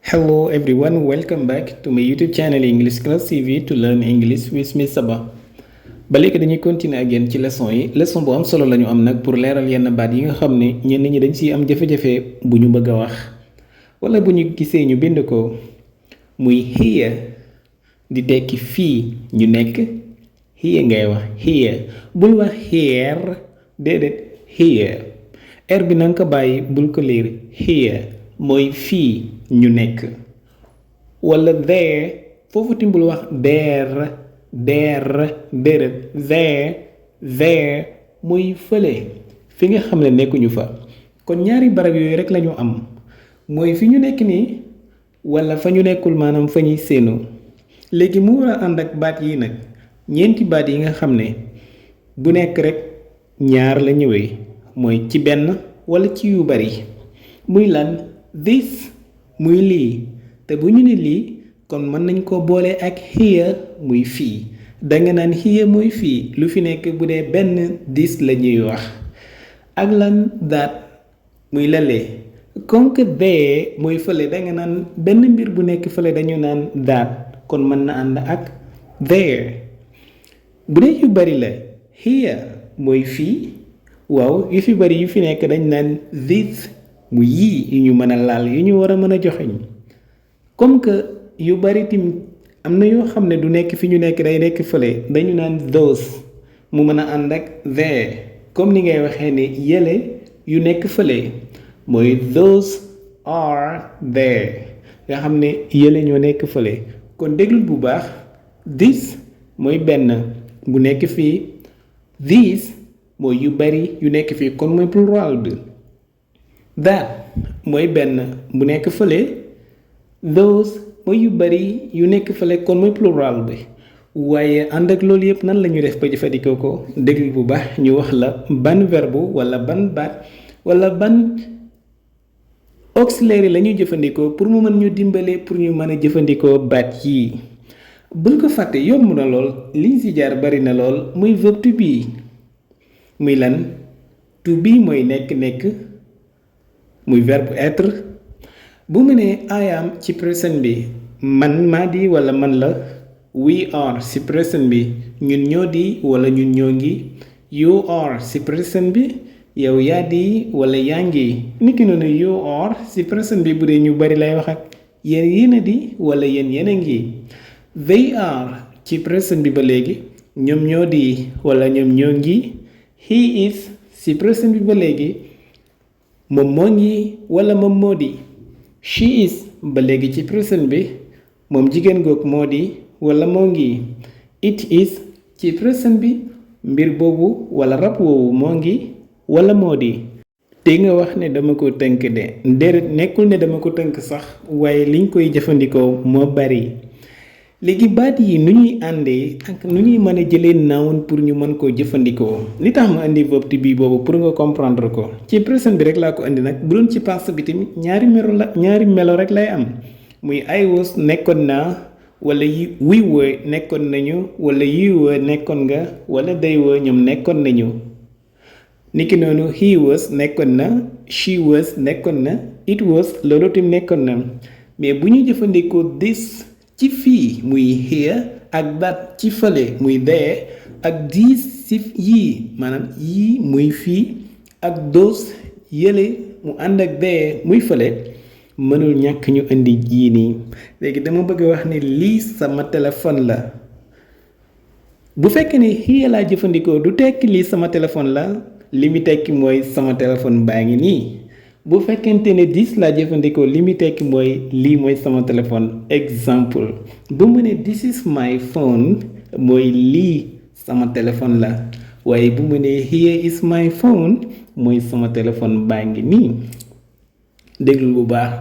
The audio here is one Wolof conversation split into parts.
Hello everyone, welcome back to my YouTube channel English Class TV to learn English with Miss Saba. ba léegi dañuy continuer ak yéen ci leçon yi leçon bu am solo lañu am nag pour leeral yenn baat yi nga xam ne ñenn ñi dañ ciy am jafe-jafe bu ñu bëgg a wax wala bu ñu gisee ñu bind ko muy here di tekki fii ñu nekk here ngay wax here bul wax here déedéet here r bi na nga ko bàyyi bul ko liir here mooy fii ñu nekk wala there foofu timbul wax there déedéet there mooy fële fi nga xam ne nekkuñu fa kon ñaari barab yooyu rek lañu am mooy fi ñu nekk nii wala fa ñu nekkul maanaam fa ñuy séenu léegi mu war a ànd ak baat yi nag ñeenti baat yi nga xam ne bu nekk rek ñaar la ñëwee mooy ci benn wala ci yu bari muy lan this muy lii te bu ñu ne lii kon mën nañ ko boole ak here muy fii danga naan here muy fii lu fi nekk bu dee benn this la ñuy wax ak lan that muy lalee comme que there mooy fële danga naan benn mbir bu nekk fële dañu naan that kon mën na ànd ak there bu dee yu bari la here mooy fii waaw yu fi bari yu fi nekk dañ naan this mu yii yu ñu mën a laal yu ñu war a mën a joxeñ comme que yu bari tim am na yoo xam ne du nekk fi ñu nekk day nekk fële dañu naan those mu mën a ànd ak there comme ni ngay waxee ne yële yu nekk fële mooy those are there nga xam ne yële ñoo nekk fële kon déglul bu baax this mooy benn bu nekk fii these mooy yu bari yu nekk fii kon mooy plural bi that mooy benn bu nekk fële those mooy yu bari yu nekk fële kon mooy plural bi waaye ànd ak loolu yëpp nan la ñu def ba jëfandikoo ko déglu bu baax ñu wax la ban verbe wala ban baat wala ban auxiliaire la ñuy jëfandikoo pour mu mën ñu dimbale pour ñu mën a jëfandikoo baat yii bul ko fàtte yomb na lool liñ ci jaar bari na lool muy verbe to be muy lan to be mooy nekk muy verbe être bu mu nee I am ci présent bi man maa di wala man la we are ci présent bi ñun ñoo di wala ñun ñoo ngi you are ci présent bi yow yaa di wala yaa ngi niki noonu you are ci présent bi bu dee ñu bari lay wax ak yéen a di wala yéen a ngi they are ci présent bi ba léegi ñoom ñoo di wala ñoom ñoo ngi he is ci présent bi ba léegi moom moo ngi wala moom moo di she is ba léegi ci présent bi moom jigéen goog moo di wala moo ngi it is ci présent bi mbir boobu wala rab woowu moo ngi wala moo di te nga wax ne dama ko tënk de déedéet nekkul ne dama ko tënk sax waaye liñ koy jëfandikoo moo bari léegi baat yi nu ñuy àndee ak nu ñuy mën a jëlee noun pour ñu mën koo jëfandikoo li tax ma indi verbe to be boobu pour nga comprendre ko ci présent bi rek laa ko indi nag bu doon ci passé bi tamit ñaari melo rek lay am muy I was nekkoon naa wala we were nekkoon nañu wala you were nekkoon nga wala they were ñoom nekkoon nañu niki noonu he was nekkoon na she was nekkoon na it was loolu tamit nekkoon na mais bu ñu jëfandikoo this ci fii muy here ak that ci fële muy there ak these ci yii maanaam yii muy fii ak those yële mu ànd ak there muy fële mënul ñàkk ñu indi yii nii léegi dama bëgg a wax ne lii sama téléphone la bu fekkee ne here laa jëfandikoo du tekki lii sama téléphone la li mu tekki mooy sama téléphone baa ngi nii bu fekkente ne this laa jëfandikoo li mu tekki mooy lii mooy sama téléphone exemple bu mu ne this is my phone mooy lii sama téléphone la waaye bu mu ne here is my phone mooy sama téléphone baa ngi nii déglul bu baax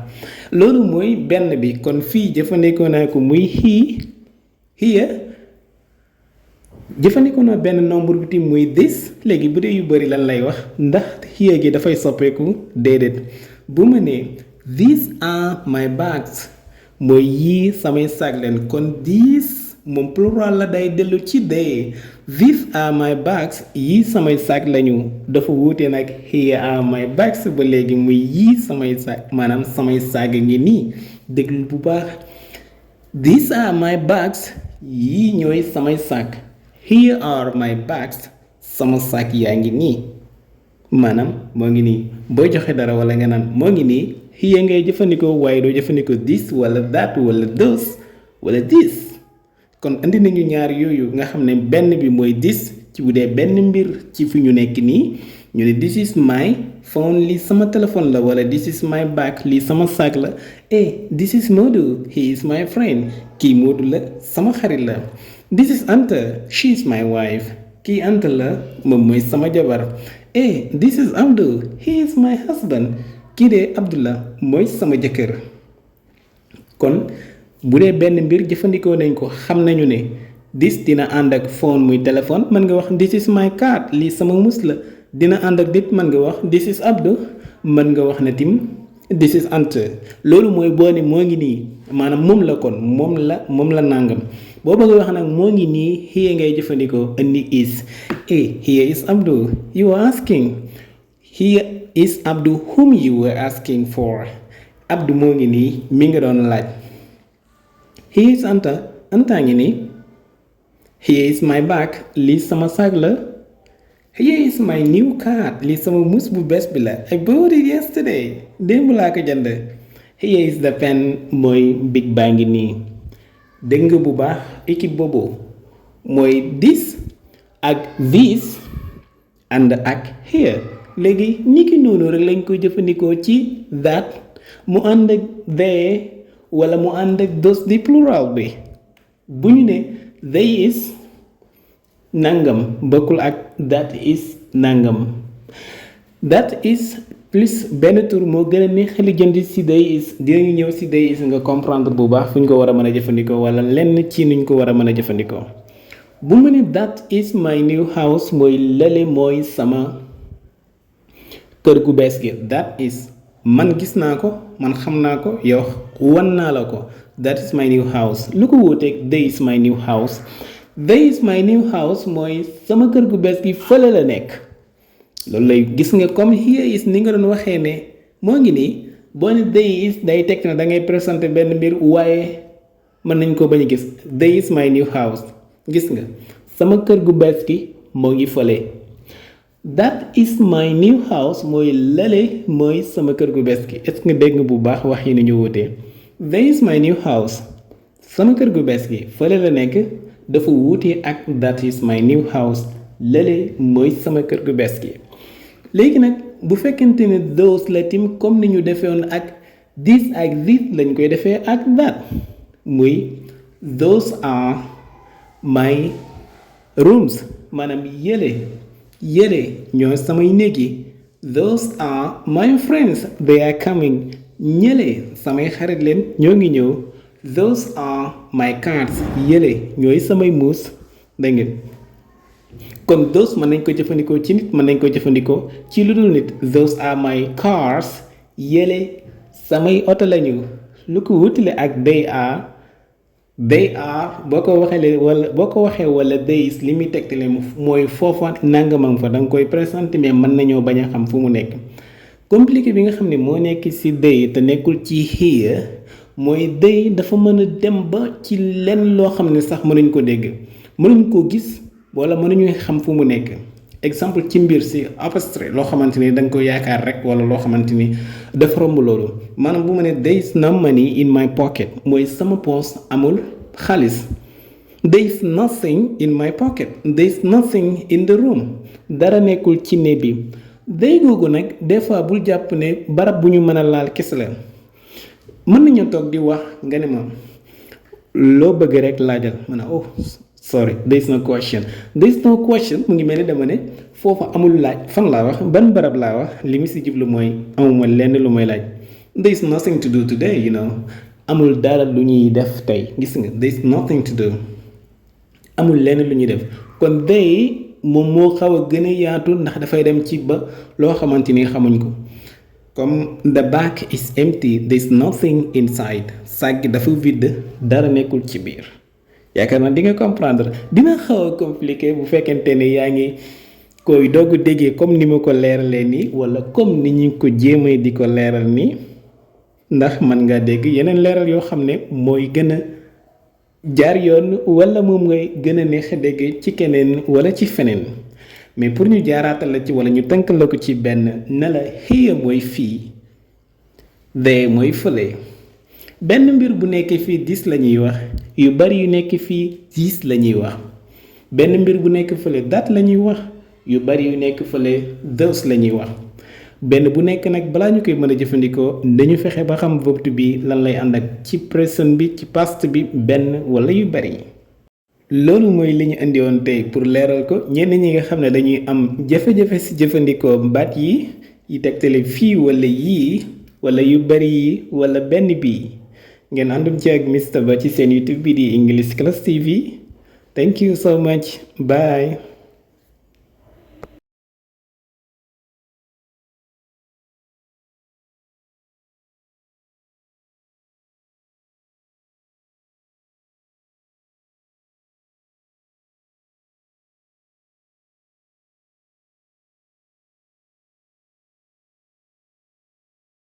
loolu mooy benn bi kon fii jëfandikoo naa ko muy here jëfandikoo naa benn nombre bi tim muy this léegi bu dee yu bari lan lay wax ndax here gi dafay soppeeku déedéet bu ma ne these are my bags mooy yii samay saag leen kon these moom plural la day dellu ci they. These are my bags yii samay sac lañu dafa wuute nag here are my bags ba léegi muy yii samay sac maanaam samay sac ngi nii déglu bu baax. These are my bags yii ñooy samay sac. Here are my bags sama sac yaa ngi nii maanaam moo ngi nii booy joxe dara wala nga naan moo ngi nii here ngay jëfandikoo waaye doo jëfandikoo this wala that wala those wala this. kon andi nañu ñaar yooyu nga xam ne benn bi mooy this ci bu dee benn mbir ci fi ñu nekk nii ñu ne this is my phone lii sama téléphone la wala this is my bag lii sama sac la. This is Modou he is my friend kii Modou la sama xarit la. This is Anta she is my wife kii Anta la moom mooy sama jabar. This is Abdou he is my husband kii de Abdullah mooy sama jëkkër. kon bu dee benn mbir jëfandikoo nañ ko xam nañu ne this dina ànd ak phone muy téléphone mën nga wax this is my cat lii sama mus la. dina ànd ak dit mën nga wax this is Abdou mën nga wax ne tim this is Anta loolu mooy boo ne moo ngi nii maanaam moom la kon moom la nàngam boo bëgg wax nag moo ngi nii here ngay jëfandikoo indi is. Here is Abdou you are asking. Here is Abdou whom you were asking for. Abdou moo ngi nii mi nga doon laaj. Here is Anta Anta ngi nii. Here is my bag lii sama sac la. Here is my new card lii sama mus bu bees bi la. I bought it yesterday démb laa ko jënd. Here is the pen mooy big baa ngi nii. dégg nga bu baax équipe boobu mooy this ak this and ak here léegi niki noonu rek lañ koy jëfandikoo ci that mu ànd ak they wala mu ànd ak those di plural bi bu ñu ne they is nangam bokkul ak that is nangam. That is plus benn tur moo gën a neex li jënd si they is dinañu ñëw si they is nga comprendre bu baax fu ñu ko war a mën a jëfandikoo wala lenn ci nuñ ko war a mën a jëfandikoo. bu ma ne that is my new house mooy lale mooy sama kër gu bees gi. That is man gis naa ko man xam naa ko yow wan naa la ko. That is my new house lu ko wuuteeg they is my new house. They is my new house mooy sama kër gu bees gi fële la nekk. loolu lay gis nga comme here is ni nga doon waxee ne moo ngi nii boo ne they is day teg na da ngay présenter benn mbir waaye mën nañ ko bañ a gis. They is my new house gis nga sama kër gu bees gi moo ngi fële. That is my new house mooy lale mooy sama kër gu bees gi. est-ce que dégg nga bu baax wax yi ni ñu wutee. That is my new house sama kër gu bees gi fële la nekk dafa wuute ak that is my new house lale mooy sama kër gu bees gi. léegi nag bu fekkente ne those la tim comme ni ñu defee woon ak this ak this lañ koy defee ak that muy those are my rooms maanaam yële ñoo samay néeg yi. Those are my friends they are coming ñële samay xarit leen ñoo ngi ñëw. Those are my cats yële ñooy samay muus dégg ngeen kon those mën nañ ko jëfandikoo ci nit mën nañ ko jëfandikoo ci lu dul nit. Those are my cars yële samay oto lañu. lu ko wutale ak they are boo ko waxee wala they is li muy tegtale mooy foofa nangamam fa da nga koy présenter mais mën nañoo bañ a xam fu mu nekk. compliqué bi nga xam ne moo nekk ci they te nekkul ci here mooy they dafa mën a dem ba ci lenn loo xam ne sax mënuñ ko dégg mënuñ koo gis wala mënuñuy xam fu mu nekk. exemple ci mbir si abstrait loo xamante ni da nga ko yaakaar rek wala loo xamante ni dafa romb loolu maanaam bu ma ne there is no money in my pocket mooy sama poos amul xaalis. there is nothing in my pocket there is nothing in the room dara nekkul ci néeg bi. day googu nag des fois bul jàpp ne barab bu ñu mën a laal kese la mën nañu toog di wax nga ne ma loo bëgg rek laajal ma ne oh sorry there is no question. There is no question mu ngi mel ni dama ne foofa amul laaj fan laa wax ban barab laa wax li mu si jublu mooy amuma lenn lu may laaj. there is nothing to do today amul dara lu ñuy def tey gis nga there is nothing to do amul lenn lu ñuy def kon day moom moo xaw a gën a yaatu ndax dafay dem ci ba loo xamante ni xamuñ ko comme the bag is empty there is nothing inside sac gi dafa vide dara nekkul ci biir yaakaar naa di nga comprendre dina xaw a compliqué bu fekkente ne yaa ngi koy doog déggee comme ni ma ko leeralee nii wala comme ni ñu ko jéemee di ko leeral nii ndax mën nga dégg yeneen leeral yoo xam ne mooy gën a jaar yoon wala moom ngay gën a neex a dégg ci keneen wala ci feneen mais pour ñu jaaraatal la ci wala ñu tënk la ko ci benn ne la here mooy fii there mooy fële benn mbir bu nekkee fii this la ñuy wax yu bari yu nekk fii this la ñuy wax benn mbir bu nekk fële that la ñuy wax yu bari yu nekk fële those la ñuy wax benn bu nekk nag balaa ñu koy mën a jëfandikoo dañu fexe ba xam verbe to be lan lay ànd ak ci present bi ci past bi benn wala yu bari loolu mooy li ñu indi woon tey pour leeral ko ñenn ñi nga xam ne dañuy am jafe-jafe si jëfandikoo baat yi tegtale fii wala yii wala yu bari yi wala benn bii ngeen àndum ci ak Mr Ba ci seen YouTube bi di English Class TV. Thank you so much. Bye.